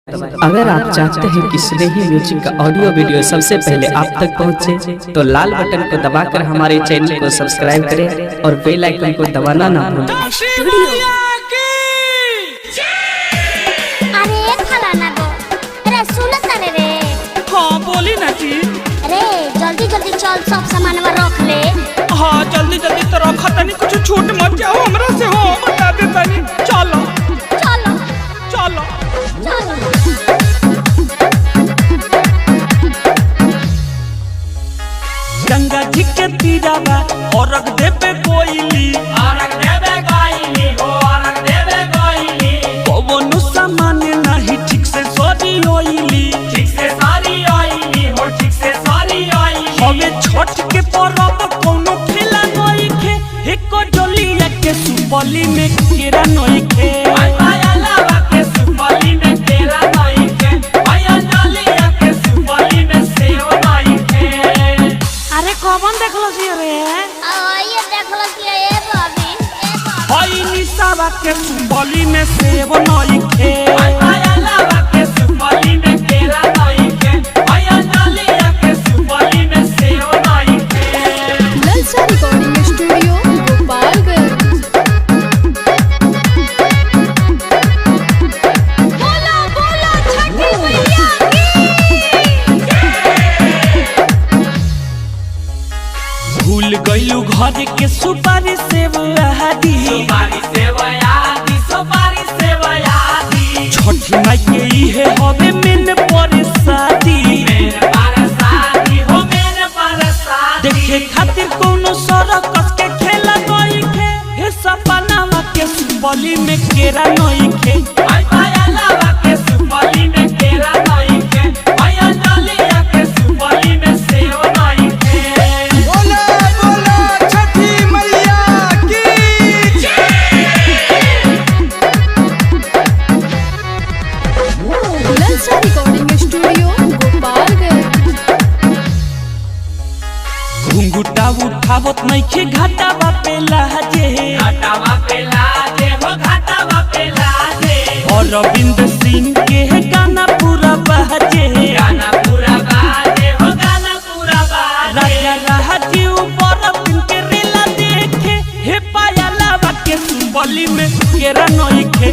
अगर आप चाहते हैं कि स्नेही म्यूजिक का ऑडियो वीडियो सबसे पहले आप तक पहुंचे, तो लाल बटन को दबाकर हमारे चैनल को सब्सक्राइब करें और बेल आइकन को दबाना ना भूलें। अरे फलाना गो, अरे सुन तारे रे। हाँ, बोली ना जी। अरे जल्दी जल्दी चल, सब सामान रख ले। हाँ, जल्दी जल्दी तो रखा तनी, कुछ छूट मत जाओ हमरा से। हो बता दे तनी, चलो। चलो। चलो। चलो। गंगा जी के तीरावा औरग देबे कोइली, औरग देबे कोइली हो, औरग देबे कोइली। कवनो सामान नहीं ठीक से सरी होइली, ठीक से सरी होइली हो, ठीक से सरी होइली। हवे छठ के परब, कोनो खेला नइखे, एको जलिया के सुपली में केरा नइखे। के सुपली में केरा नइखे, जलिया के सुपली में सेव नइखे। अरे कौन देखलो सी रे? ये देख लो कि ए भाभी, ए भाभी। हई निसावा के सुपली में सेव नइखे, के सुपली में केरा नइखे, के सुपली में सेव नइखे। ललसा रिकॉर्डिंग स्टूडियो, गोपालगंज। बोला बोला छठी मैया की। भूल गइलू घर के सुपारी सेव आदि, सुपारी सेव आदि, सुपारी सेव आदि। छठी माई के इहे हवे मेन परसादी, मेन परसादी हो, मेन परसादी। देखे खातिर कोनो सरकस के खेला नइखे, हे सपनावा के सुपली में केरा नइखे। के सुपली में केरा नइखे, नलिया के सुपली में सेव नइखे। बोला बोला छठी मैया की। ललसा रिकॉर्डिंग स्टूडियो, गोपालगंज। घुंघुटा उठावत नइखे, घाटावा पे लाजे, घाटावा पे लाजे हो, घाटावा पे लाजे। अरविंद सिंह के गाना पूरा बाजे, गाना पूरा बाजे हो, गाना पूरा बाजे। राजा राजीव बरतिन के रेला देखे, हे पायलावा के सुबली में केरा नइखे।